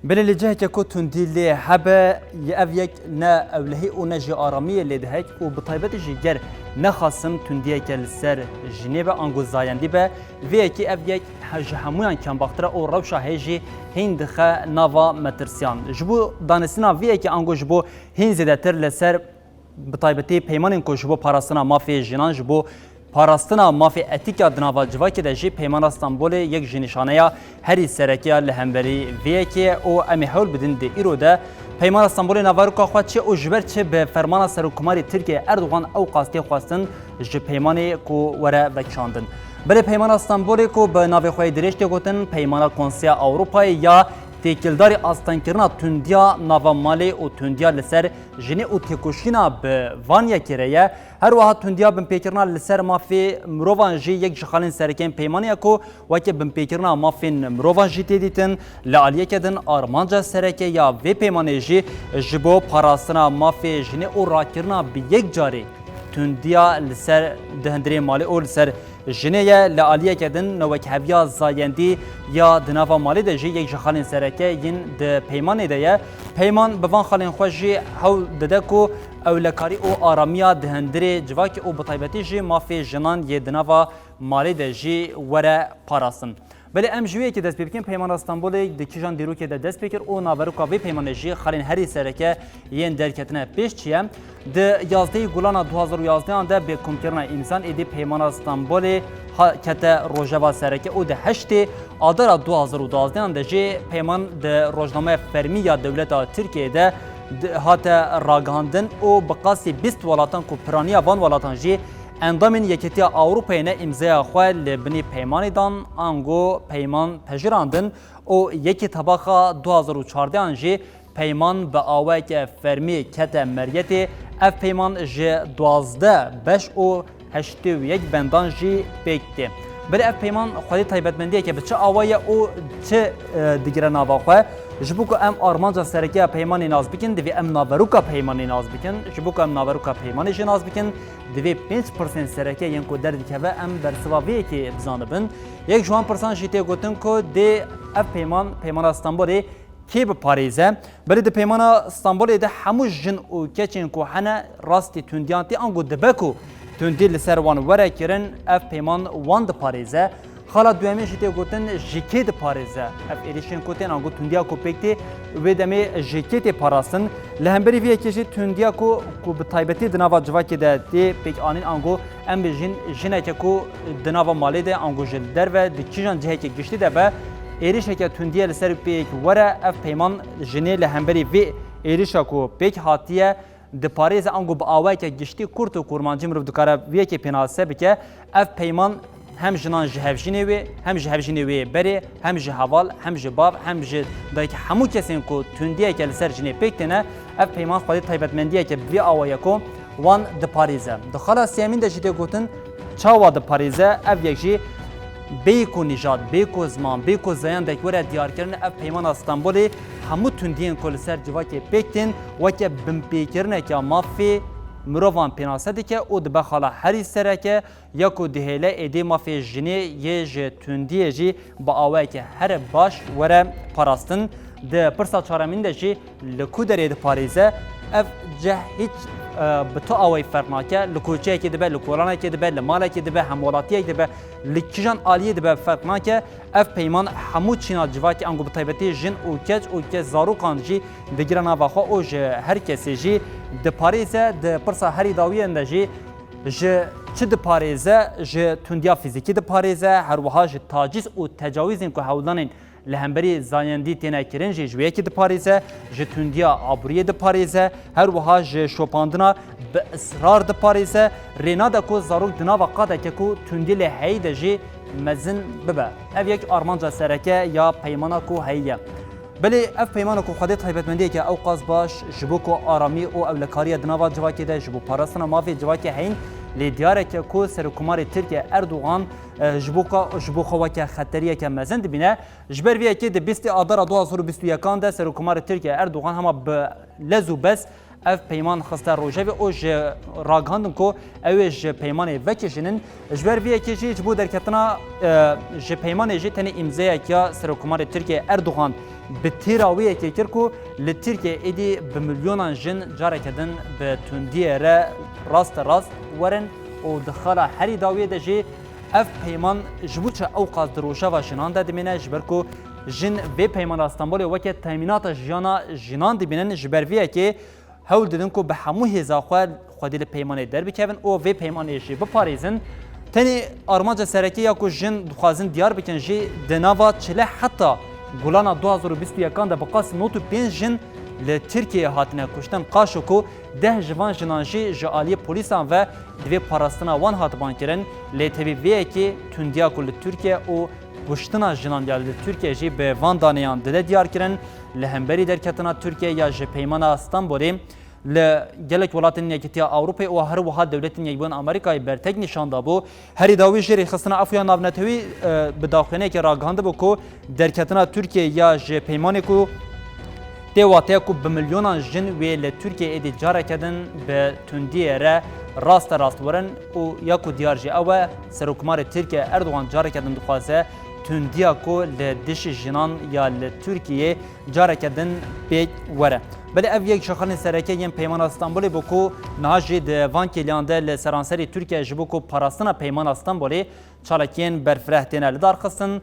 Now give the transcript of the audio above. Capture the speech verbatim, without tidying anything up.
Belê li ciheke ku tundî lê hebe, ev yek ne ewlehî û ne jî aramiyê lê dihek û bi taybetî jî ger nexasim tundiyeke li ser jinê be, ango zayendî be, vê yekê ev yek he-, ji hemûyan kembaxtir e û rewşa hê jî hîn dixe nava metirsiyan. Ji bo danîstina vê yekê ango ji bo hîn zêdetir li ser bi taybetî peymanên ku ji bo parastina mafê jinan, ji bo parastina mafê etîk ya di nava civakê de jî Peymana Stenbolê yek ji nîşaneya herî sereke ya li hemberî vê yekê ye û em ê hewl bidin di îro de Peymana Stenbolê naveroka xwe çi û ji ber çi bi fermana Serokkomarê Tirkiyê Erdogan ew qas tê xwestin ji peymanê ku were vekişandin. Belê Peymana Stenbolê ku bi navê xwe yê dirêj tê gotin Peymana Konseya Ewropayê ya têkildarî astengkirina tundiya nava malê û tundiya li ser jinê û têkoşîna bi van yekê re ye. Her wiha tundiya binpêkirina li ser mafê mirovan jî yek ji xalên sereke yên peymanê ye ku weke binpêkirina mafên mirovan jî tê dîtin. Li aliyeke din armanca sereke ya vê peymanê jî ji bo parastina mafê jinê û rakirina bi yek carê tundiya li ser di hundirê malê û li ser jinê ye. Li aliyeke din newekheviya zayendî ya di nava malê de jî yek ji xalên sereke yên di peymanê de ye. Peyman bi van xalên xwe jî hewl dide ku ewlekarî û aramiya di hundirê civakê û bi taybetî jî mafê jinan yê di nava malê de jî were parastin. Belê em ji wê yekê dest pê bikin, Peymana Stenbolê di kîjan dîrokê de dest pê kir û naveroka vê peymanê jî xalên herî sereke yên derketine pêş çi ye? Di yazdehê Gulana du hazar û yazdehan de bi komkirina îmzan êdî Peymana Stenbolê ha-, kete rojeva sereke û di heştê Adara du hazar û duazdehan de jî peyman di rojnameya fermî ya dewleta Tirkiyeyê de di-, hate ragihandin û bi qasî bîst welatan ku piraniya van welatan jî endamên Yekîtiya Ewropayê ne îmzaya xwe li binî peymanê dan, ango peyman pejirandin û yekê Tebaxa du hazar û çardehan jî peyman bi awayeke fermî kete meriyetê. Ev peyman ji duwazdeh beş û heştê û yek bendan jî pêk tê. Belê ev peyman xwedî taybetmendiyeke bi çi awa ye û çi, e, digire nava xwe? Ji bo ku em armanca sereke ya peymanê nas bikin, divê em naveroka peymanê nas bikin. Ji bo ku em naveroka peymanê jî nas bikin, divê pênc pirsên sereke yên ku derdikeve em bersiva vê yekê bizanibin. Yek ji wan pirsan jî tê gotin ku dê ev peyman, Peymana Stenbolê kê biparêze? Belê di Peymana Stenbolê de hemû jin û keçên ku hene rastî tundiyan tê, ango dibe ku tundî li ser wan were kirin, ev peyman wan diparêze. Xala duyemê jî tê gotin ji kê diparêze? Ev êrişên ku tên ango tundiya ku pêk tê, wê demê ji kê tê parastin? Li hemberî vê yekê jî tundiya ku, ku bi taybetî di nava civakê de tê pêk anîn, ango em bêjin jineke ku di nava malê de ango ji derve di kîjan cihekê giştî de be, êrişeke tundiyê li ser pêk were, ev peyman jinê li hemberî vê êrişa ku pêk hatiye diparêze, ango bi awayeke giştî kurt û kurmancî mirov dikare vê yekê pênase bike. Ev peyman hem jinan ji hevjînê wê, hem ji hevjînê wê berê, hem ji heval, hem ji bav, hem ji dayik, hemû kesên ku tundiyeke li ser jinê pêk têne, ev peyman xwedî taybetmendiyeke bi vî awayê ku wan diparêze. Di xala sêyemîn de jî tê gotin çawa diparêze, ev yek jî bêyî ku nîjad, bêyî ku ziman, bêyî ku zayendek were diyarkirin, ev Peymana Stenbolê hemû tundiyên ku li ser civakê pêk tên weke binpêkirineke mafê mirovan pênase dike û dibe xala herî sereke ya ku dihêle êdî mafê jinê yê ji tundiyê jî bi awayeke here baş were parastin. Di pirsa çaremîn de jî li ku derê diparêze? Ev cih hîç, e, bi tu awayî ferq nake. Li koçeyekê dibe, li kolanekê dibe, li malekê dibe, hemwelatiyek dibe, li kîjan aliyê dibe ferq nake. Ev peyman hemû çîna civakê, ango bi taybetî jin û keç û ke zarokan jî digire nava xwe û ji her kesê jî diparêze. Di pirsa herî dawiyên de jî ji çi diparêze? Ji tundiya fîzîkî diparêze, her wiha ji tacîz û tecawîzên ku hewldanên li hemberî zayendî têne kirin jî ji wê yekê diparêze, ji tundiya aboriyê diparêze, her wiha ji şopandina bi israr diparêze, rê nade ku zarok di nava qadeke ku tundî lê heyî de jî mezin bibe. Ev yek armanca sereke ya peymana ku heyî ye. Belê ev peymana ku xwedê taybetmendiyeke ewqas baş ji bo ku aramî û ewlekariya di nava civakê de ji bo parastina mafê civakê heyîn, lê diyareke ku Serokkomarê Tirkiye Erdogan, e, ji bo ka, ji bo xwe weke xeteriyeke mezin dibîne. Ji ber vê yekê di bîstê Adara du hazar û bîst û yekan de Serokkomarê Tirkiye Erdogan hema bi lez û bez ev peyman xiste rojevê û ji ragihandin ku ew ê ji peymanê vekişînin. Ji ber vê yekê jî ji bo derketina, e, ji peymanê jî tenê îmzeyek ya Serokkomarê Tirkiyê Erdogan bi têra wê yekê kir ku li Tirkiyê êdî bi milyonan jin careke din bi tundiyê re raste rast werin û di xala herî dawiyê de jî ev peyman ji bo çi ewqas di rojeva jinan de dimîne, ji ber ku jin vê peymana Stenbolê weke temînata jiyana jinan dibînin, ji ber vê yekê hewl didin ku bi hemû hêza xwe xwedî li peymanê derbikevin û vê peymanê jî biparêzin. Tenê armanca sereke ya ku jin dixwazin diyar bikin jî di nava çile heta Gulana du hazar û bîst û yekan de bi qas nod û pênc jin li Tirkiyeyê hatine kuştin, qaşo ku deh ji van jinan jî ji aliyê polîsan ve divê parastina wan hatibin kirin. Lê tevî vê yekê tundiya ku li Tirkiye û kuştina jinan ya li Tirkiye jî bi van daneyan dide diyar kirin. Li hemberî derketina Tirkiye ya ji Peymana Stenbolê li gelek welatên Yekîtiya Ewropayê û her wiha dewletên Yekbûyên Amerîkayê bertek nîşan dabû. Herî dawî jî rêxistina Efûya Navnetewî, e, bi daxuyaniyekê ragihandibû ku derketina Tirkiye ya ji peymanê ku tê wateya ku bi milyonan jin wê li Tirkiye êdî careke din bi tundiyê re raste rast werin û ya ku diyar jî ew e, Serokkomarê Tirkiye Erdogan careke din dixwaze tundiya ku li dijî jinan ya li Tirkiyê careke din pêk were. Belê ev yek ji xalên sereke yên Peymana Stenbolê bû ku niha jî di van kêliyan de li seranserî Tirkiye ji bo ku parastina Peymana Stenbolê çalakiyên berfireh têne lidarxistin.